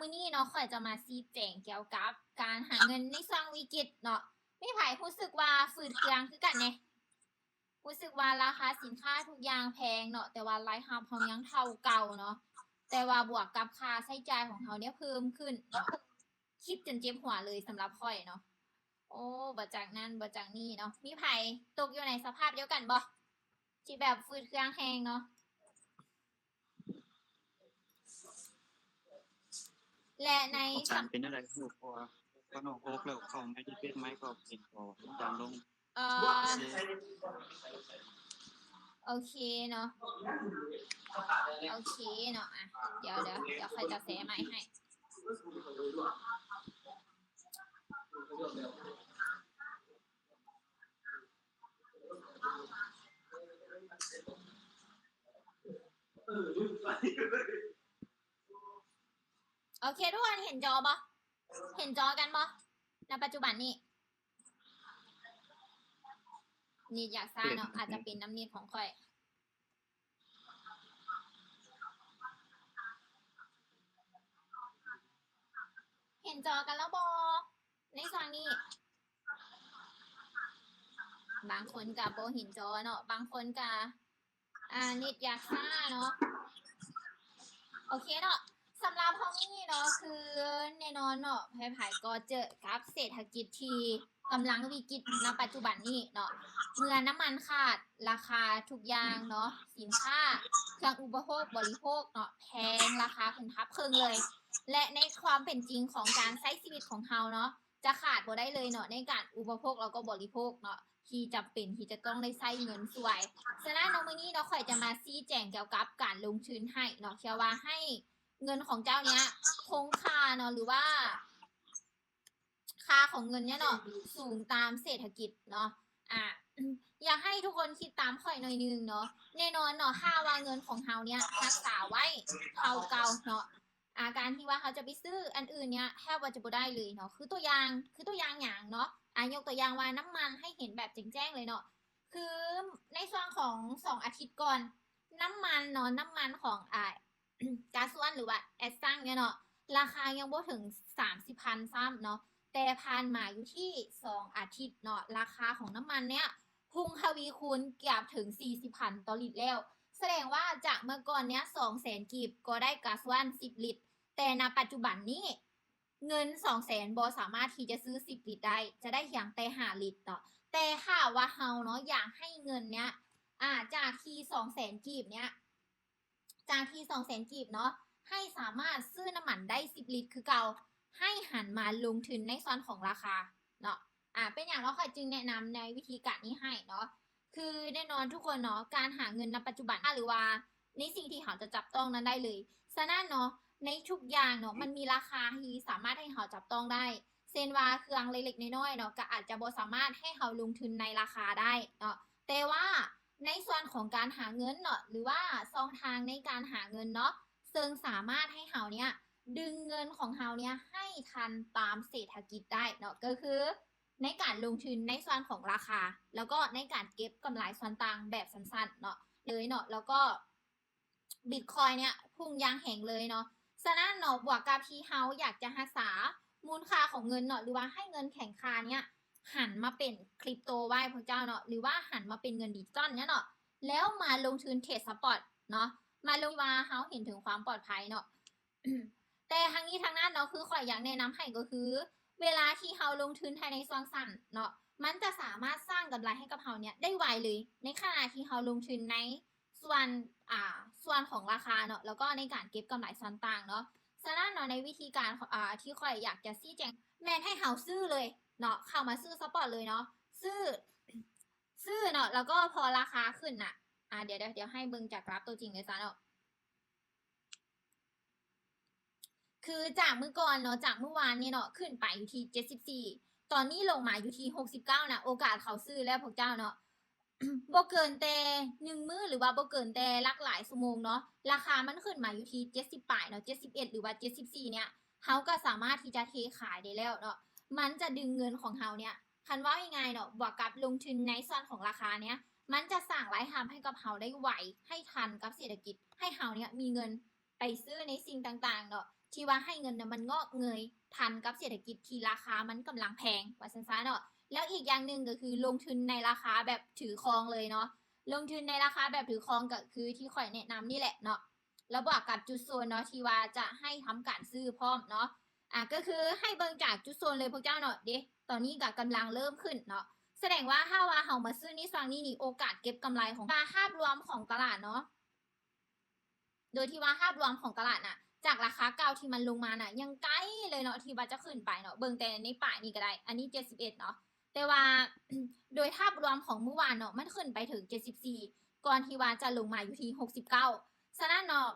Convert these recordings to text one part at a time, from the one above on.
ມື້ນີ້ເນາະ ຂ້ອຍຈະມາຊີ້ແຈງກ່ຽວກັບການຫາເງິນໃນຊ່ວງວິກິດເນາະ. ມີໃຜຮູ້ສຶກວ່າຝືດເຄືອງຄືກັນແດ່? ຮູ້ສຶກວ່າລາຄາສິນຄ້າທຸກຢ່າງແພງເນາະ, ແຕ່ວ່າລາຍຮັບເຮົາຍັງເທົ່າເກົ່າເນາະ, ແຕ່ວ່າບວກກັບຄ່າໃຊ້ຈ່າຍຂອງເຮົາເນຍເພີ່ມຂຶ້ນເນາະ. ຄິດຈົນເຈັບຫົວເລີຍສຳລັບຂ້ອຍເນາະ. ໂອ້ ບໍ່ຈັກນັ້ນບໍ່ຈັກນີ້ເນາະ. ມີໃຜຕົກຢູ່ໃນສະພາບດຽວກັນບໍ່? ທີ່ແບບຝືດເຄືອງແຮງເນາະ. ແລະໃນ ອາຈານເປັນແນວໃດ? ຮູ້ ເພາະວ່າຂ້າງນອກອອກແລ້ວ ເຂົ້າໄມເຮັດໄມກໍເປັນ ກໍຈາງລົງ. ເອີ ໂອເຄເນາະ ໂອເຄເນາະ. ອະ ດຽວ ດຽວ ດຽວຂ້ອຍຈະແຊໄມໃຫ້. ໂອເຄ ທຸກຄົນເຫັນຈໍບໍ່? ເຫັນຈໍກັນບໍ່? ໃນປັດຈຸບັນນີ້ ເນັດຢາກຊ້າເນາະ ອາດຈະເປັນນຳເນັດຂອງຂ້ອຍ. ເຫັນຈໍກັນແລ້ວບໍ່ໃນຊ່ວງນີ້? ບາງຄົນກະບໍ່ເຫັນຈໍເນາະ, ບາງຄົນກະ ອ່າ ເນັດຢາກຊ້າເນາະ. ໂອເຄເນາະ ສຳລັບຫ້ອງນີ້ເນາະ ຄືແນ່ນອນເນາະ ໃຜໆກໍເຈີກັບເສດຖະກິດທີ່ກຳລັງວິກິດນະປັດຈຸບັນນີ້ເນາະ. ເມື່ອນ້ຳມັນຂາດ ລາຄາທຸກຢ່າງເນາະ ສິນຄ້າ ເຄື່ອງອຸປະໂພກບໍລິໂພກເນາະ ແພງ ລາຄາຂຶ້ນທັບເຄິ່ງເລີຍ. ແລະໃນຄວາມເປັນຈິງຂອງການໃຊ້ຊີວິດຂອງເຮົາເນາະ ຈະຂາດບໍ່ໄດ້ເລີຍເນາະ ໃນການອຸປະໂພກ ແລ້ວກໍບໍລິໂພກເນາະ ທີ່ຈຳເປັນທີ່ຈະຕ້ອງໄດ້ໃຊ້ເງິນສ່ວຍ. ສະນັ້ນເນາະ ມື້ນີ້ເນາະ ຂ້ອຍຈະມາຊີ້ແຈງກ່ຽວກັບການລົງທຶນໃຫ້ເນາະ ເພື່ອວ່າໃຫ້ເງິນຂອງເຈົ້າເນີ້ຍຄົງຄ່າເນາະ ຫຼືວ່າຄ່າຂອງເງິນເນີ້ຍເນາະ ສູງຕາມເສດຖະກິດເນາະ. ອາ ຢາກໃຫ້ທຸກຄົນຄິດຕາມຂ້ອຍໜ້ອຍໜຶ່ງເນາະ. ແນ່ນອນເນາະ ຖ້າວ່າເງິນຂອງເຮົາເນີ້ຍຮັກສາໄວ້ເທົ່າເກົ່າເນາະ ອາ ການທີ່ວ່າເຮົາຈະໄປຊື້ອັນອື່ນເນີ້ຍ ແທບວ່າຈະບໍ່ໄດ້ເລີຍເນາະ. ຄືຕົວຢ່າງ ຄືຕົວຢ່າງຫຍັງເນາະ ອາ ຍົກຕົວຢ່າງວ່ານ້ຳມັນ ໃຫ້ເຫັນແບບແຈ້ງໆເລີຍເນາະ. ຄືໃນຊ່ວງຂອງສອງອາທິດກ່ອນ ນ້ຳມັນເນາະ ນ້ຳມັນຂອງ ອາ ກາຊວນ ຫຼືວ່າແອັດຊັງເນີ້ຍເນາະ ລາຄາຍັງບໍ່ເຖິງສາມສິບພັນຊ້ຳເນາະ, ແຕ່ຜ່ານມາຢູ່ທີ່ສອງອາທິດເນາະ ລາຄາຂອງນ້ຳມັນເນີ້ຍພຸ່ງທະວີຄູນເກືອບເຖິງສີ່ສິບພັນຕໍ່ລິດແລ້ວ. ສະແດງວ່າຈາກເມື່ອກ່ອນເນີ້ຍສອງແສນກີບກໍໄດ້ກາຊວນສິບລິດ, ແຕ່ນະປັດຈຸບັນນີ້ ເງິນສອງແສນບໍ່ສາມາດທີ່ຈະຊື້ສິບລິດໄດ້, ຈະໄດ້ພຽງແຕ່ຫ້າລິດເນາະ. ແຕ່ຖ້າວ່າເຮົາເນາະ ຢາກໃຫ້ເງິນເນີ້ຍ ອາ ຈາກທີ່ສອງແສນກີບເນີ້ຍ ຈາກທີ່ສອງແສນກີບເນາະ ໃຫ້ສາມາດຊື້ນ້ຳມັນໄດ້ສິບລິດຄືເກົ່າ, ໃຫ້ຫັນມາລົງທຶນໃນສ່ວນຂອງລາຄາເນາະ. ອາ ເປັນຫຍັງເນາະ ຂ້ອຍຈຶ່ງແນະນຳໃນວິທີການນີ້ໃຫ້ເນາະ. ຄືແນ່ນອນທຸກຄົນເນາະ ການຫາເງິນນະປັດຈຸບັນ ຫຼືວ່າໃນສິ່ງທີ່ເຮົາຈະຈັບຕ້ອງນັ້ນໄດ້ເລີຍ. ສະນັ້ນເນາະ ໃນທຸກຢ່າງເນາະ ມັນມີລາຄາທີ່ສາມາດໃຫ້ເຮົາຈັບຕ້ອງໄດ້. ເຊັ່ນວ່າເຄື່ອງເລັກໆນ້ອຍໆເນາະ ກໍອາດຈະບໍ່ສາມາດໃຫ້ເຮົາລົງທຶນໃນລາຄາໄດ້ເນາະ, ແຕ່ວ່າໃນສ່ວນຂອງການຫາເງິນເນາະ ຫຼືວ່າຊ່ອງທາງໃນການຫາເງິນເນາະ ເຊິ່ງສາມາດໃຫ້ເຮົາເນີ້ຍດຶງເງິນຂອງເຮົາເນີ້ຍໃຫ້ທັນຕາມເສດຖະກິດໄດ້ເນາະ ກໍຄື ໃນການລົງທຶນໃນສ່ວນຂອງລາຄາ ແລ້ວກໍໃນການເກັບກຳໄລສ່ວນຕ່າງແບບສັ້ນໆເນາະ ເລີຍເນາະ ແລ້ວກໍບິດຄອຍເນີ້ຍພຸ່ງຢ່າງແຮງເລີຍເນາະ. ສະນັ້ນເນາະ ບວກກັບທີ່ເຮົາຢາກຈະຮັກສາມູນຄ່າຂອງເງິນເນາະ ຫຼືວ່າໃຫ້ເງິນແຂງຄ່າເນີ້ຍຫັນມາເປັນຄຣິບໂຕໄວ້ພວກເຈົ້າເນາະ ຫຼືວ່າຫັນມາເປັນເງິນດິຈິຕອນເນີ້ຍເນາະ ແລ້ວມາລົງທຶນເທຣດສະປອດເນາະ ມາລົງ ທີ່ວ່າເຮົາເຫັນເຖິງຄວາມປອດໄພເນາະ. ແຕ່ທັງນີ້ທັງນັ້ນເນາະ ຄືຂ້ອຍຢາກແນະນຳໃຫ້ກໍຄື ເວລາທີ່ເຮົາລົງທຶນພາຍໃນຊ່ວງສັ້ນເນາະ ມັນຈະສາມາດສ້າງກຳໄລໃຫ້ກັບເຮົາເນີ້ຍໄດ້ໄວເລີຍ ໃນຂະນະທີ່ເຮົາລົງທຶນໃນສ່ວນ ອາ ສ່ວນຂອງລາຄາເນາະ ແລ້ວກໍໃນການເກັບກຳໄລສ່ວນຕ່າງເນາະ. ສະນັ້ນເນາະ ໃນວິທີການ ອາ ທີ່ຂ້ອຍຢາກຈະຊີ້ແຈງ ແມ່ນໃຫ້ເຮົາຊື້ເລີຍເນາະ ເຂົ້າມາຊື້ສະປອດເລີຍເນາະ ຊື້ ຊື້ເນາະ ແລ້ວກໍພໍລາຄາຂຶ້ນນະ ອາ ດຽວ ດຽວໃຫ້ເບິ່ງຈາກກຣາຟຕົວຈິງເລີຍຊະເນາະ. ຄືຈາກມື້ກ່ອນເນາະ ຈາກມື້ວານນີ້ເນາະ ຂຶ້ນໄປຢູ່ທີ່ເຈັດສິບສີ່ ຕອນນີ້ລົງມາຢູ່ທີ່ຫົກສິບເກົ້ານະ ໂອກາດເຂົາຊື້ແລ້ວພວກເຈົ້າເນາະ. ບໍ່ເກີນແຕ່ໜຶ່ງມື້ ຫຼືວ່າບໍ່ເກີນແຕ່ຫຼັກຫຼາຍຊົ່ວໂມງເນາະ ລາຄາມັນຂຶ້ນມາຢູ່ທີ່ເຈັດສິບປາຍເນາະ ເຈັດສິບເອັດ ຫຼືວ່າເຈັດສິບສີ່ເນີ້ຍ ເຮົາກໍສາມາດທີ່ຈະເທຂາຍໄດ້ແລ້ວເນາະ. ມັນຈະດຶງເງິນຂອງເຮົາເນີ້ຍ ຄັນເວົ້າງ່າຍໆເນາະ ບວກກັບລົງທຶນໃນສ່ວນຂອງລາຄາເນີ້ຍ ມັນຈະສ້າງລາຍຮັບໃຫ້ກັບເຮົາໄດ້ໄວ ໃຫ້ທັນກັບເສດຖະກິດ ໃຫ້ເຮົາເນີ້ຍມີເງິນໄປຊື້ໃນສິ່ງຕ່າງໆເນາະ ທີ່ວ່າໃຫ້ເງິນນະມັນງອກເງີຍທັນກັບເສດຖະກິດທີ່ລາຄາມັນກຳລັງແພງ ວ່າຊັ້ນຊະເນາະ. ແລ້ວອີກຢ່າງໜຶ່ງກໍຄືລົງທຶນໃນລາຄາແບບຖືຄອງເລີຍເນາະ, ລົງທຶນໃນລາຄາແບບຖືຄອງກໍຄືທີ່ຂ້ອຍແນະນຳນີ້ແຫຼະເນາະ. ແລ້ວບວກກັບຈຸດໂຊນເນາະ ທີ່ວ່າຈະໃຫ້ທຳການຊື້ພ້ອມເນາະ. ອາ ກໍຄືໃຫ້ເບິ່ງຈາກຈຸດໂຊນເລີຍພວກເຈົ້າເນາະ. ເດ ຕອນນີ້ກໍກຳລັງເລີ່ມຂຶ້ນເນາະ, ສະແດງວ່າຖ້າວ່າເຮົາມາຊື້ໃນຊ່ວງນີ້ນີ້ ໂອກາດເກັບກຳໄລຂອງ ວ່າພາບລວມຂອງຕະຫຼາດເນາະ ໂດຍທີ່ວ່າພາບລວມຂອງຕະຫຼາດນະ ຈາກລາຄາເກົ່າທີ່ມັນລົງມານະ ຍັງໄກເລີຍເນາະ ທີ່ວ່າຈະຂຶ້ນໄປເນາະ. ເບິ່ງແຕ່ໃນປາຍນີ້ກໍໄດ້ ອັນນີ້ເຈັດສິບເອັດເນາະ, ແຕ່ວ່າ ໂດຍພາບລວມຂອງມື້ວານເນາະ ມັນຂຶ້ນໄປເຖິງເຈັດສິບສີ່ ກ່ອນທີ່ວ່າຈະລົງມາຢູ່ທີ່ຫົກສິບເກົ້າ. ສະນັ້ນເນາະ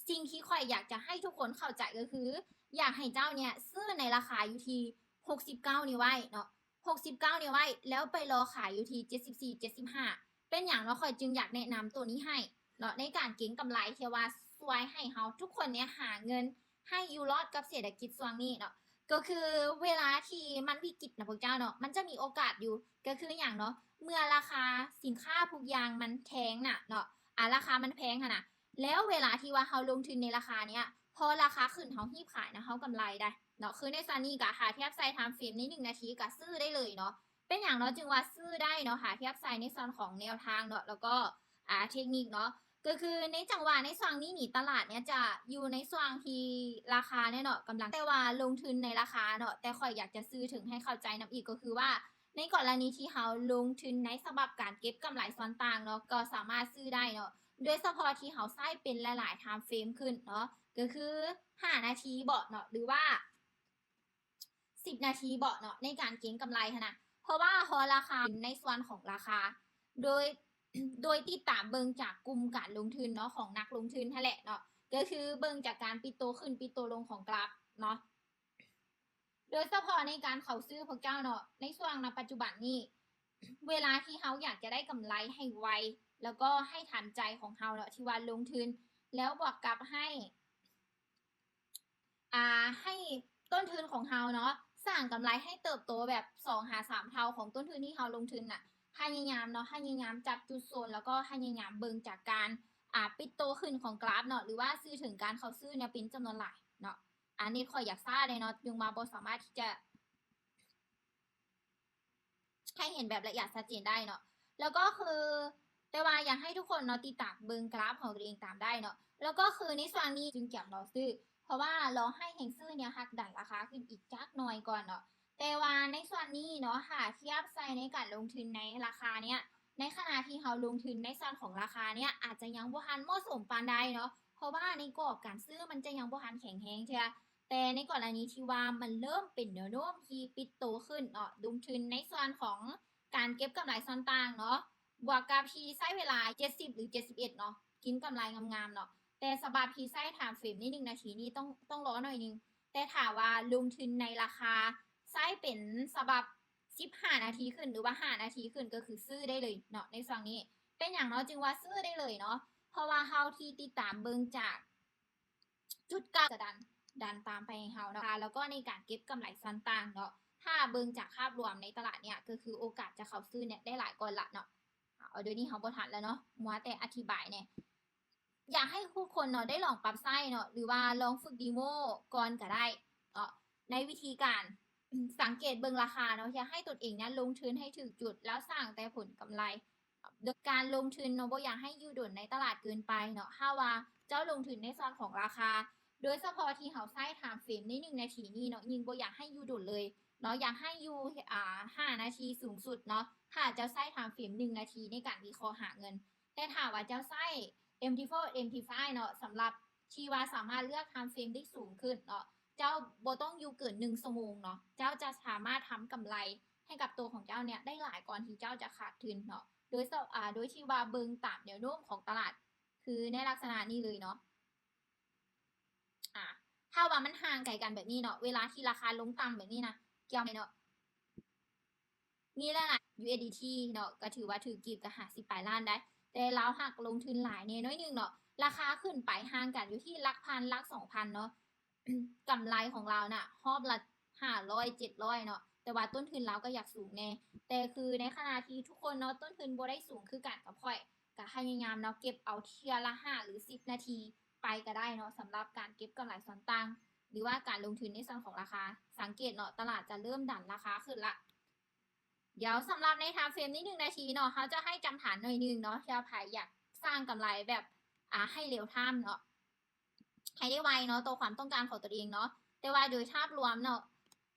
ສິ່ງທີ່ຂ້ອຍຢາກຈະໃຫ້ທຸກຄົນເຂົ້າໃຈກໍຄື ຢາກໃຫ້ເຈົ້າເນຍຊື້ໃນລາຄາຢູ່ທີ່ຫົກສິບເກົ້ານີ້ໄວ້ເນາະ, ຫົກສິບເກົ້ານີ້ໄວ້ ແລ້ວໄປລໍຂາຍຢູ່ທີ່ເຈັດສິບສີ່ ເຈັດສິບຫ້າ. ເປັນຫຍັງເນາະ ຂ້ອຍຈຶ່ງຢາກແນະນຳໂຕນີ້ໃຫ້ເນາະ ໃນການເກັງກຳໄລ ທີ່ວ່າຊ່ວຍໃຫ້ເຮົາທຸກຄົນເນຍຫາເງິນໃຫ້ຢູ່ລອດກັບເສດຖະກິດຊ່ວງນີ້ເນາະ. ກໍຄືເວລາທີ່ມັນວິກິດນະພວກເຈົ້າເນາະ ມັນຈະມີໂອກາດຢູ່ ກໍຄືຫຍັງເນາະ ເມື່ອລາຄາສິນຄ້າທຸກຢ່າງມັນແພງນະເນາະ ອາ ລາຄາມັນແພງຫັ້ນນະ ແລ້ວເວລາທີ່ວ່າເຮົາລົງທຶນໃນລາຄາເນຍ ພໍລາຄາຂຶ້ນເຮົາຮີບຂາຍນະ ເຮົາກຳໄລໄດ້ເນາະ. ຄືໃນສ່ວນນີ້ກໍຖ້າທຽບໃສ່ time frame ໃນໜຶ່ງນາທີກໍຊື້ໄດ້ເລີຍເນາະ. ເປັນຫຍັງເນາະຈຶ່ງວ່າຊື້ໄດ້ເນາະ ຖ້າທຽບໃສ່ໃນສ່ວນຂອງແນວທາງເນາະ ແລ້ວກໍ ອາ ເທັກນິກເນາະ ກໍຄືໃນຈັງຫວະໃນຊ່ວງນີ້ນີ້ ຕະຫຼາດເນຍຈະຢູ່ໃນຊ່ວງທີ່ລາຄາເນຍເນາະກຳລັງ ແຕ່ວ່າລົງທຶນໃນລາຄາເນາະ. ແຕ່ຂ້ອຍຢາກຈະສື່ເຖິງໃຫ້ເຂົ້າໃຈນຳອີກ ກໍຄືວ່າໃນກໍລະນີທີ່ເຮົາລົງທຶນໃນສະບັບການເກັບກຳໄລສ່ວນຕ່າງເນາະ ກໍສາມາດຊື້ໄດ້ເນາະ ໂດຍສະເພາະທີ່ເຮົາໃຊ້ເປັນຫຼາຍໆ time frame ຂຶ້ນເນາະ ກໍຄືຫ້ານາທີເບາະເນາະ ຫຼືວ່າ ສິບນາທີເບາະເນາະ ໃນການເກັງກຳໄລຫັ້ນນະ. ເພາະວ່າພໍລາຄາ ໃນສ່ວນຂອງລາຄາ ໂດຍ ໂດຍຕິດຕາມເບິ່ງຈາກກຸ່ມການລົງທຶນເນາະ ຂອງນັກລົງທຶນຫັ້ນແຫຼະເນາະ ກໍຄືເບິ່ງຈາກການປິດໂຕຂຶ້ນປິດໂຕລົງຂອງກຣາຟເນາະ. ໂດຍສະເພາະໃນການເຂົ້າຊື້ພວກເຈົ້າເນາະ ໃນຊ່ວງນະປັດຈຸບັນນີ້ ເວລາທີ່ເຮົາຢາກຈະໄດ້ກຳໄລໃຫ້ໄວ ແລ້ວກໍໃຫ້ທັນໃຈຂອງເຮົາເນາະ ທີ່ວ່າລົງທຶນ ແລ້ວບວກກັບໃຫ້ ອ່າ ໃຫ້ຕົ້ນທຶນຂອງເຮົາເນາະ ສ້າງກຳໄລໃຫ້ເຕີບໂຕແບບສອງຫາສາມເທົ່າຂອງຕົ້ນທຶນທີ່ເຮົາລົງທຶນນະ ພະຍາຍາມເນາະ ພະຍາຍາມຈັບຈຸດໂຊນ ແລ້ວກໍພະຍາຍາມເບິ່ງຈາກການ ອ່າ ປິດໂຕຂຶ້ນຂອງກຣາຟເນາະ ຫຼືວ່າສື່ເຖິງການເຂົ້າຊື້ເນຍເປັນຈຳນວນຫຼາຍເນາະ. ອັນນີ້ຂ້ອຍຢາກຊ້າແດ່ເນາະ ຈຶ່ງວ່າບໍ່ສາມາດທີ່ຈະ ໃຫ້ເຫັນແບບລະອຽດຊັດເຈນໄດ້ເນາະ. ແລ້ວກໍຄື ແຕ່ວ່າຢາກໃຫ້ທຸກຄົນເນາະ ຕິດຕາມເບິ່ງກຣາຟຂອງຕົວເອງຕາມໄດ້ເນາະ. ແລ້ວກໍຄືໃນຊ່ວງນີ້ຈຶ່ງກຽມລໍຊື້ ເພາະວ່າລໍໃຫ້ແຮງຊື້ເນຍ ຮັກດັນລາຄາຂຶ້ນອີກຈັກໜ່ອຍກ່ອນເນາະ. ແຕ່ວ່າໃນຊ່ວງນີ້ເນາະ ຖ້າທຽບໃສ່ໃນການລົງທຶນໃນລາຄາເນຍ ໃນຂະນະທີ່ເຮົາລົງທຶນໃນສ່ວນຂອງລາຄາເນຍ ອາດຈະຍັງບໍ່ທັນເໝາະສົມປານໃດເນາະ ເພາະວ່າໃນກອບການຊື້ມັນຈະຍັງບໍ່ທັນແຂງແຮງເທື່ອ. ແຕ່ໃນກໍລະນີທີ່ວ່າມັນເລີ່ມເປັນແນວໂນ້ມທີ່ປິດໂຕຂຶ້ນເນາະ ລົງທຶນໃນສ່ວນຂອງການເກັບກຳໄລສ່ວນຕ່າງເນາະ ບວກກັບທີ່ໃຊ້ເວລາເຈັດສິບ ຫຼື ເຈັດສິບເອັດເນາະ ກິນກຳໄລງາມໆເນາະ. ແຕ່ສະບັບທີ່ໃຊ້ time frame ໃນໜຶ່ງນາທີນີ້ຕ້ອງ ຕ້ອງລໍໜ້ອຍໜຶ່ງ. ແຕ່ຖ້າວ່າລົງທຶນໃນລາຄາ ໃຊ້ເປັນສະບັບສິບຫ້ານາທີຂຶ້ນ ຫຼືວ່າຫ້ານາທີຂຶ້ນ ກໍຄືຊື້ໄດ້ເລີຍເນາະ ໃນຊ່ວງນີ້. ເປັນຫຍັງເນາະ ຈຶ່ງວ່າຊື້ໄດ້ເລີຍເນາະ ເພາະວ່າເຮົາທີ່ຕິດຕາມເບິ່ງຈາກ ຈຸດເກົ່າຈະດັນ ດັນຕາມໄປໃຫ້ເຮົາເນາະ ແລ້ວກໍໃນການເກັບກຳໄລສ່ວນຕ່າງເນາະ. ຖ້າເບິ່ງຈາກພາບລວມໃນຕະຫຼາດເນຍ ກໍຄືໂອກາດຈະເຂົ້າຊື້ເນຍໄດ້ຫຼາຍກ່ອນລະເນາະ. ເອົາ ດຽວນີ້ເຮົາບໍ່ທັນແລ້ວເນາະ ມົວແຕ່ອະທິບາຍແດ່. ຢາກໃຫ້ທຸກຄົນເນາະ ໄດ້ລອງປັບໃຊ້ເນາະ ຫຼືວ່າລອງຝຶກເດໂມກ່ອນກໍໄດ້ເນາະ ໃນວິທີການ ສັງເກດເບິ່ງລາຄາເນາະ ເພື່ອໃຫ້ຕົນເອງເນຍລົງທຶນໃຫ້ຖືກຈຸດ ແລ້ວສ້າງແຕ່ຜົນກຳໄລ. ໂດຍການລົງທຶນເນາະ ບໍ່ຢາກໃຫ້ຢູ່ດົນໃນຕະຫຼາດເກີນໄປເນາະ. ຖ້າວ່າເຈົ້າລົງທຶນໃນສ່ວນຂອງລາຄາ ໂດຍສະເພາະທີ່ເຮົາໃຊ້ time frame ໃນໜຶ່ງນາທີນີ້ເນາະ ຍິ່ງບໍ່ຢາກໃຫ້ຢູ່ດົນເລີຍເນາະ ຢາກໃຫ້ຢູ່ ອ່າ ຫ້ານາທີສູງສຸດເນາະ ຖ້າເຈົ້າໃຊ້ time frame ໜຶ່ງນາທີໃນການວິເຄາະຫາເງິນ. ແຕ່ຖ້າວ່າເຈົ້າໃຊ້ MT four MT five ເນາະ ສຳລັບທີ່ວ່າສາມາດເລືອກ time frame ໄດ້ສູງຂຶ້ນເນາະ ເຈົ້າບໍ່ຕ້ອງຢູ່ເກີນໜຶ່ງຊົ່ວໂມງເນາະ ເຈົ້າຈະສາມາດທຳກຳໄລໃຫ້ກັບໂຕຂອງເຈົ້າເນຍໄດ້ຫຼາຍກ່ອນທີ່ເຈົ້າຈະຂາດທຶນເນາະ ໂດຍສະ ອາ ໂດຍທີ່ວ່າເບິ່ງຕາມແນວໂນ້ມຂອງຕະຫຼາດ ຄືໃນລັກສະນະນີ້ເລີຍເນາະ. ອາ ຖ້າວ່າມັນຫ່າງໄກກັນແບບນີ້ເນາະ ເວລາທີ່ລາຄາລົງຕ່ຳແບບນີ້ນະ ກຽມເນາະ ມີຫຼາຍໆ USDT ເນາະ ກໍຖືວ່າຖືກກີບກໍຫ້າສິບປາຍລ້ານໄດ໋ ແຕ່ລາວຫັກລົງທຶນຫຼາຍແດ່ໜ້ອຍໜຶ່ງເນາະ ລາຄາຂຶ້ນໄປຫ່າງກັນຢູ່ທີ່ຫຼັກພັນ ຫຼັກສອງພັນເນາະ ກຳໄລຂອງລາວນະຮອບລະຫ້າຮ້ອຍ ເຈັດຮ້ອຍເນາະ ແຕ່ວ່າຕົ້ນທຶນລາວກໍຢາກສູງແດ່. ແຕ່ຄືໃນຂະນະທີ່ທຸກຄົນເນາະ ຕົ້ນທຶນບໍ່ໄດ້ສູງຄືກັນກັບຂ້ອຍ ກໍພະຍາຍາມເນາະ ເກັບເອົາເທື່ອລະຫ້າ ຫຼື ສິບນາທີໄປກໍໄດ້ເນາະ ສຳລັບການເກັບກຳໄລສ່ວນຕ່າງ. ຫຼືວ່າການລົງທຶນໃນສ່ວນຂອງລາຄາ. ສັງເກດເນາະ ຕະຫຼາດຈະເລີ່ມດັນລາຄາຂຶ້ນລະ. ດຽວສຳລັບໃນ time frame ນີ້ໜຶ່ງນາທີເນາະ ເຮົາຈະໃຫ້ຈຳຖານໜ້ອຍໜຶ່ງເນາະ ເພື່ອໃຜຢາກສ້າງກຳໄລແບບ ອາ ໃຫ້ເຣວທາມເນາະ ໃຫ້ໄດ້ໄວເນາະ ຕໍ່ຄວາມຕ້ອງການຂອງຕົນເອງເນາະ. ແຕ່ວ່າໂດຍພາບລວມເນາະ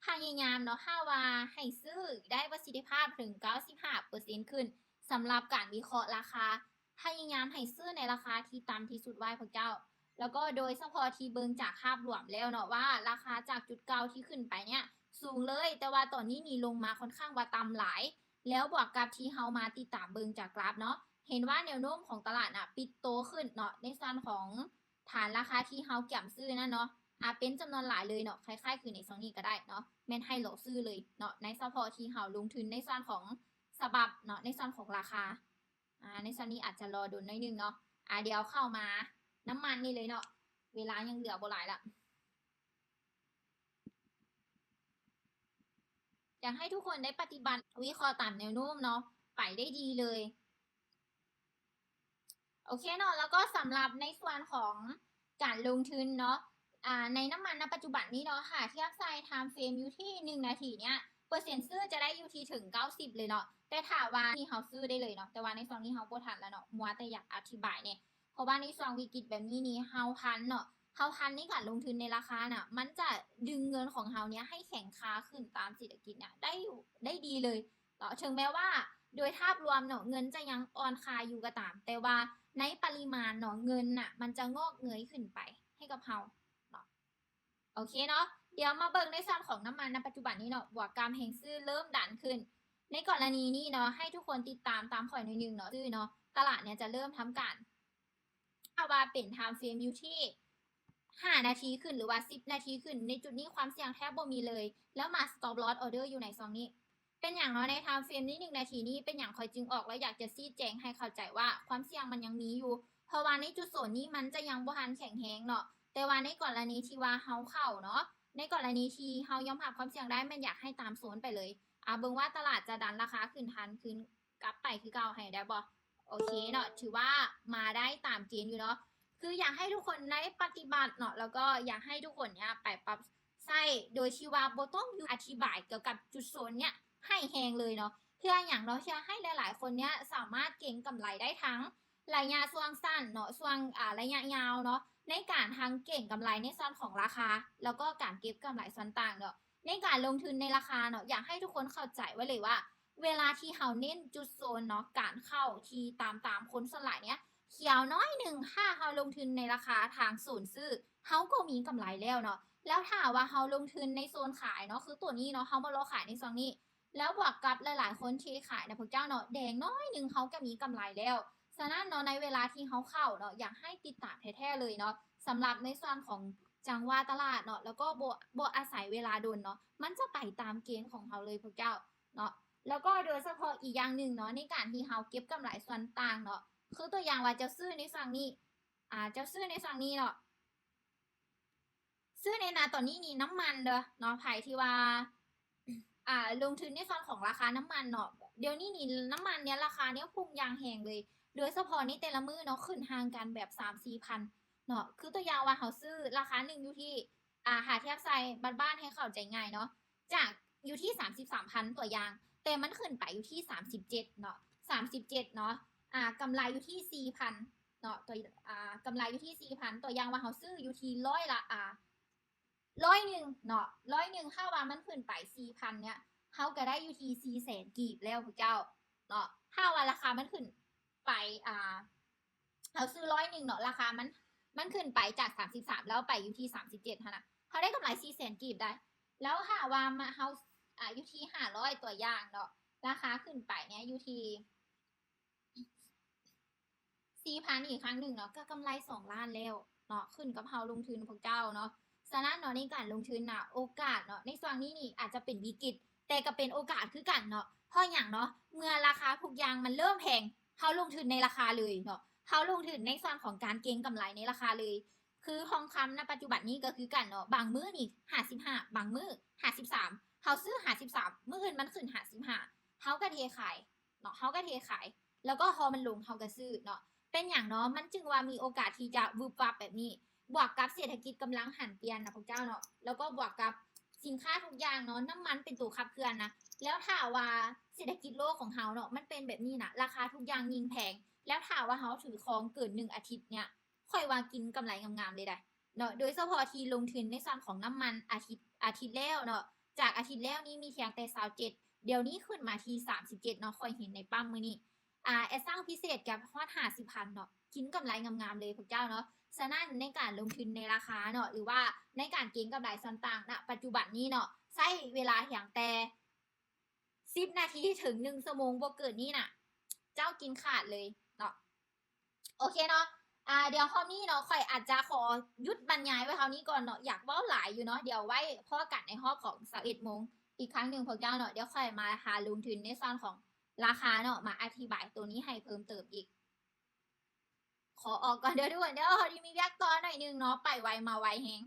ພະຍາຍາມເນາະ ຖ້າວ່າໃຫ້ຊື້ໄດ້ປະສິດທິພາບເຖິງເກົ້າສິບຫ້າເປີເຊັນຂຶ້ນ. ສຳລັບການວິເຄາະລາຄາ ພະຍາຍາມໃຫ້ຊື້ໃນລາຄາທີ່ຕ່ຳທີ່ສຸດໄວ້ພວກເຈົ້າ. ແລ້ວກໍໂດຍສະເພາະທີ່ເບິ່ງຈາກພາບລວມແລ້ວເນາະ ວ່າລາຄາຈາກຈຸດເກົ່າທີ່ຂຶ້ນໄປເນີ້ຍສູງເລີຍ, ແຕ່ວ່າຕອນນີ້ນີ້ລົງມາຄ່ອນຂ້າງວ່າຕ່ຳຫຼາຍ. ແລ້ວບວກກັບທີ່ເຮົາມາຕິດຕາມເບິ່ງຈາກກຣາຟເນາະ ເຫັນວ່າແນວໂນ້ມຂອງຕະຫຼາດນະປິດໂຕຂຶ້ນເນາະ ໃນສ່ວນຂອງຖານລາຄາທີ່ເຮົາກຽມຊື້ນັ້ນເນາະ ອາ ເປັນຈຳນວນຫຼາຍເລີຍເນາະ. ຄ້າຍໆຄືໃນຊ່ວງນີ້ກໍໄດ້ເນາະ ແມ່ນໃຫ້ລໍຊື້ເລີຍເນາະ ໃນສະເພາະທີ່ເຮົາລົງທຶນໃນສ່ວນຂອງສະບັບເນາະ ໃນສ່ວນຂອງລາຄາ. ອາ ໃນສ່ວນນີ້ອາດຈະລໍດົນໜ້ອຍໜຶ່ງເນາະ. ອາ ດຽວເຂົ້າມານ້ຳມັນນີ້ເລີຍເນາະ ເວລາຍັງເຫຼືອບໍ່ຫຼາຍລະ. ຢາກໃຫ້ທຸກຄົນໄດ້ປະຕິບັດ ວິເຄາະຕາມແນວໂນ້ມເນາະ ໄປໄດ້ດີເລີຍ. ໂອເຄເນາະ ແລ້ວກໍສຳລັບໃນສ່ວນຂອງການລົງທຶນເນາະ ອາ ໃນນ້ຳມັນນະປັດຈຸບັນນີ້ເນາະ ຖ້າທຽບໃສ່ time frame ຢູ່ທີ່ໜຶ່ງນາທີເນີ້ຍ ເປີເຊັນຊື້ຈະໄດ້ຢູ່ທີ່ເຖິງເກົ້າສິບເລີຍເນາະ. ແຕ່ຖ້າວ່ານີ້ເຮົາຊື້ໄດ້ເລີຍເນາະ ແຕ່ວ່າໃນຊ່ວງນີ້ເຮົາບໍ່ທັນລະເນາະ ມົວແຕ່ຢາກອະທິບາຍແດ່. ເພາະວ່າໃນຊ່ວງວິກິດແບບນີ້ນີ້ ເຮົາທັນເນາະ ເຮົາທັນໃນການລົງທຶນໃນລາຄານະ ມັນຈະດຶງເງິນຂອງເຮົາເນີ້ຍໃຫ້ແຂງຄ່າຂຶ້ນຕາມເສດຖະກິດເນີ້ຍໄດ້ຢູ່ ໄດ້ດີເລີຍເນາະ. ເຖິງແມ້ວ່າໂດຍພາບລວມເນາະ ເງິນຈະຍັງອ່ອນຄ່າຢູ່ກໍຕາມ ແຕ່ວ່າໃນປະລິມານເນາະ ເງິນນະ ມັນຈະງອກເງີຍຂຶ້ນໄປໃຫ້ກັບເຮົາເນາະ. ໂອເຄເນາະ ດຽວມາເບິ່ງໃນສ່ວນຂອງນ້ຳມັນນະປັດຈຸບັນນີ້ເນາະ ບວກກັບແຮງຊື້ເລີ່ມດັນຂຶ້ນ. ໃນກໍລະນີນີ້ເນາະ ໃຫ້ທຸກຄົນຕິດຕາມ ຕາມຂ້ອຍໜ້ອຍໜຶ່ງເນາະ ຊື້ເນາະ ຕະຫຼາດເນີ້ຍຈະເລີ່ມທຳການ ຖ້າວ່າເປັນ time frame ຢູ່ທີ່ຫ້ານາທີຂຶ້ນ ຫຼືວ່າສິບນາທີຂຶ້ນ ໃນຈຸດນີ້ຄວາມສ່ຽງແທບບໍ່ມີເລີຍ ແລ້ວມາ stop loss order ຢູ່ໃນຊ່ວງນີ້. ເປັນຫຍັງເນາະ ໃນ time frame ນີ້ໜຶ່ງນາທີນີ້ ເປັນຫຍັງຂ້ອຍຈຶ່ງອອກ ແລະ ຢາກຈະຊີ້ແຈງໃຫ້ເຂົ້າໃຈວ່າຄວາມສ່ຽງມັນຍັງມີຢູ່ ເພາະວ່າໃນຈຸດໂຊນນີ້ມັນຈະຍັງບໍ່ທັນແຂງແຮງເນາະ. ແຕ່ວ່າໃນກໍລະນີທີ່ວ່າເຮົາເຂົ້າເນາະ ໃນກໍລະນີທີ່ເຮົາຍອມຮັບຄວາມສ່ຽງໄດ້ ແມ່ນຢາກໃຫ້ຕາມໂຊນໄປເລີຍ. ອາ ເບິ່ງວ່າຕະຫຼາດຈະດັນລາຄາຂຶ້ນທັນຄືນ ກັບໄປຄືເກົ່າໃຫ້ໄດ້ບໍ່? ໂອເຄເນາະ ຖືວ່າມາໄດ້ຕາມເກນຢູ່ເນາະ. ຄືຢາກໃຫ້ທຸກຄົນໄດ້ປະຕິບັດເນາະ ແລ້ວກໍຢາກໃຫ້ທຸກຄົນເນີ້ຍໄປປັບໃຊ້ ໂດຍທີ່ວ່າບໍ່ຕ້ອງຢູ່ອະທິບາຍກ່ຽວກັບຈຸດໂຊນເນີ້ຍໃຫ້ແຮງເລີຍເນາະ. ເພື່ອຫຍັງເນາະ? ເພື່ອໃຫ້ຫຼາຍໆຄົນເນີ້ຍສາມາດເກັງກຳໄລໄດ້ທັງໄລຍະຊ່ວງສັ້ນເນາະ ຊ່ວງ ອາ ໄລຍະຍາວເນາະ ໃນການທັງເກັງກຳໄລໃນສ່ວນຂອງລາຄາ ແລ້ວກໍການເກັບກຳໄລສ່ວນຕ່າງເນາະ. ໃນການລົງທຶນໃນລາຄາເນາະ ຢາກໃຫ້ທຸກຄົນເຂົ້າໃຈໄວ້ເລີຍວ່າ ເວລາທີ່ເຮົາເນັ້ນຈຸດໂຊນເນາະ ການເຂົ້າທີ່ຕາມ ຕາມຄົນສ່ວນຫຼາຍເນີ້ຍ ຂຽວໜ້ອຍໜຶ່ງ ຖ້າເຮົາລົງທຶນໃນລາຄາທາງໂຊນຊື້ ເຮົາກໍມີກຳໄລແລ້ວເນາະ. ແລ້ວຖ້າວ່າເຮົາລົງທຶນໃນໂຊນຂາຍເນາະ ຄືຕົວນີ້ເນາະ ເຮົາມາລໍຂາຍໃນຊ່ວງນີ້ ແລ້ວບວກກັບຫຼາຍໆຄົນເທຂາຍນະພວກເຈົ້າເນາະ ແດງໜ້ອຍໜຶ່ງ ເຮົາກໍມີກຳໄລແລ້ວ. ສະນັ້ນເນາະ ໃນເວລາທີ່ເຮົາເຂົ້າເນາະ ຢາກໃຫ້ຕິດຕາມແທ້ໆເລີຍເນາະ ສຳລັບໃນສ່ວນຂອງຈັງຫວະຕະຫຼາດເນາະ ແລ້ວກໍບໍ່ ບໍ່ອາໄສເວລາດົນເນາະ ມັນຈະໄປຕາມເກນຂອງເຮົາເລີຍພວກເຈົ້າເນາະ. ແລ້ວກໍໂດຍສະເພາະອີກຢ່າງໜຶ່ງເນາະ ໃນການທີ່ເຮົາເກັບກຳໄລສ່ວນຕ່າງເນາະ ຄືຕົວຢ່າງວ່າເຈົ້າຊື້ໃນຊ່ວງນີ້ ອາ ເຈົ້າຊື້ໃນຊ່ວງນີ້ເນາະ ຊື້ໃນນາຕອນນີ້ນີ້ ນ້ຳມັນເດີເນາະ ໃຜທີ່ວ່າ ອາ ລົງທຶນໃນສ່ວນຂອງລາຄານ້ຳມັນເນາະ ດຽວນີ້ນີ້ນ້ຳມັນເນີ້ຍ ລາຄາເນີ້ຍພຸ່ງຢ່າງແຮງເລີຍ ໂດຍສະເພາະໃນແຕ່ລະມື້ເນາະ ຂຶ້ນຫ່າງກັນແບບສາມສີ່ພັນເນາະ. ຄືຕົວຢ່າງວ່າເຮົາຊື້ລາຄາໜຶ່ງຢູ່ທີ່ ອາ ຖ້າທຽບໃສ່ບ້ານໆໃຫ້ເຂົ້າໃຈງ່າຍເນາະ ຈາກຢູ່ທີ່ສາມສິບສາມພັນ ຕົວຢ່າງ ແຕ່ມັນຂຶ້ນໄປຢູ່ທີ່ສາມສິບເຈັດເນາະ ສາມສິບເຈັດເນາະ ອາ ກຳໄລຢູ່ທີ່ສີ່ພັນເນາະ ຕົວ ອາ ກຳໄລຢູ່ທີ່ສີ່ພັນ ຕົວຢ່າງວ່າເຮົາຊື້ຢູ່ທີ່ຮ້ອຍລະ ອາ ຮ້ອຍໜຶ່ງເນາະ ຮ້ອຍໜຶ່ງ ຖ້າວ່າມັນຂຶ້ນໄປສີ່ພັນເນີ້ຍ ເຮົາກໍໄດ້ຢູ່ທີ່ສີ່ແສນກີບແລ້ວພວກເຈົ້າເນາະ. ຖ້າວ່າລາຄາມັນຂຶ້ນໄປ ອາ ເຮົາຊື້ຮ້ອຍໜຶ່ງເນາະ ລາຄາມັນ ມັນຂຶ້ນໄປຈາກສາມສິບສາມ ແລ້ວໄປຢູ່ທີ່ສາມສິບເຈັດຫັ້ນນະ ເຮົາໄດ້ກຳໄລສີ່ແສນກີບໄດ໋. ແລ້ວຖ້າວ່າມາ ເຮົາ ອາ ຢູ່ທີ່ຫ້າຮ້ອຍ ຕົວຢ່າງເນາະ ລາຄາຂຶ້ນໄປເນີ້ຍຢູ່ທີ່ ສີ່ພັນ ອີກຄັ້ງໜຶ່ງເນາະ ກໍກຳໄລສອງລ້ານແລ້ວເນາະ ຂຶ້ນກັບເຮົາລົງທຶນພວກເຈົ້າເນາະ. ສະນັ້ນເນາະ ໃນການລົງທຶນນະ ໂອກາດເນາະ ໃນຊ່ວງນີ້ນີ້ອາດຈະເປັນວິກິດ ແຕ່ກໍເປັນໂອກາດຄືກັນເນາະ. ເພາະຫຍັງເນາະ? ເມື່ອລາຄາທຸກຢ່າງມັນເລີ່ມແພງ ເຮົາລົງທຶນໃນລາຄາເລີຍເນາະ ເຮົາລົງທຶນໃນສ່ວນຂອງການເກັງກຳໄລໃນລາຄາເລີຍ. ຄືທອງຄຳນະປັດຈຸບັນນີ້ກໍຄືກັນເນາະ ບາງມື້ນີ້ຫ້າສິບຫ້າ ບາງມື້ຫ້າສິບສາມ ເຮົາຊື້ຫ້າສິບສາມ ມື້ອື່ນມັນຂຶ້ນຫ້າສິບຫ້າ ເຮົາກໍເທຂາຍ ເນາະ ເຮົາກໍເທຂາຍ ແລ້ວກໍພໍມັນລົງເຮົາກໍຊື້ເນາະ. ເປັນຫຍັງເນາະ ມັນຈຶ່ງວ່າມີໂອກາດທີ່ຈະວຶບວັບແບບນີ້ ບວກກັບເສດຖະກິດກຳລັງຫັນປ່ຽນນະພວກເຈົ້າເນາະ ແລ້ວກໍບວກກັບສິນຄ້າທຸກຢ່າງເນາະ ນ້ຳມັນເປັນໂຕຂັບເຄື່ອນນະ ແລ້ວຖ້າວ່າເສດຖະກິດໂລກຂອງເຮົາເນາະ ມັນເປັນແບບນີ້ນະ ລາຄາທຸກຢ່າງຍິ່ງແພງ ແລ້ວຖ້າວ່າເຮົາຖືຄອງເກີນໜຶ່ງອາທິດເນີ້ຍ ຂ້ອຍວ່າກິນກຳໄລງາມໆເລີຍໄດ໋ເນາະ ໂດຍສະເພາະທີ່ລົງທຶນໃນສ່ວນຂອງນ້ຳມັນອາທິດ ອາທິດແລ້ວເນາະ ຈາກອາທິດແລ້ວນີ້ມີພຽງແຕ່ຊາວເຈັດ ດຽວນີ້ຂຶ້ນມາທີ່ສາມສິບເຈັດເນາະ ຂ້ອຍເຫັນໃນປ້ຳມື້ນີ້ ອາ ແອດຊັງພິເສດກັບຮອດຫ້າສິບພັນເນາະ ກິນກຳໄລງາມໆເລີຍພວກເຈົ້າເນາະ. ສະນັ້ນໃນການລົງທຶນໃນລາຄາເນາະ ຫຼືວ່າໃນການເກັງກຳໄລສ່ວນຕ່າງນະປັດຈຸບັນນີ້ເນາະ ໃຊ້ເວລາພຽງແຕ່ສິບນາທີເຖິງໜຶ່ງຊົ່ວໂມງ ບໍ່ເກີນນີ້ນະ ເຈົ້າກິນຂາດເລີຍເນາະ. ໂອເຄເນາະ ອາ ດຽວຮອບນີ້ເນາະ ຂ້ອຍອາດຈະຂໍຢຸດບັນຍາຍໄວ້ເທົ່ານີ້ກ່ອນເນາະ ຢາກເວົ້າຫຼາຍຢູ່ເນາະ ດຽວໄວ້ພໍ້ກັນໃນຮອບຂອງຊາວເອັດໂມງອີກຄັ້ງໜຶ່ງພວກເຈົ້າເນາະ. ດຽວຂ້ອຍມາຫາລົງທຶນໃນສ່ວນຂອງລາຄາເນາະ ມາອະທິບາຍໂຕນີ້ໃຫ້ເພີ່ມເຕີມອີກ. ຂໍອອກກ່ອນເດີທຸກຄົນເດີ ພໍດີມີວຽກຕໍ່ໜ້ອຍໜຶ່ງເນາະ ໄປໄວມາໄວແຮງ.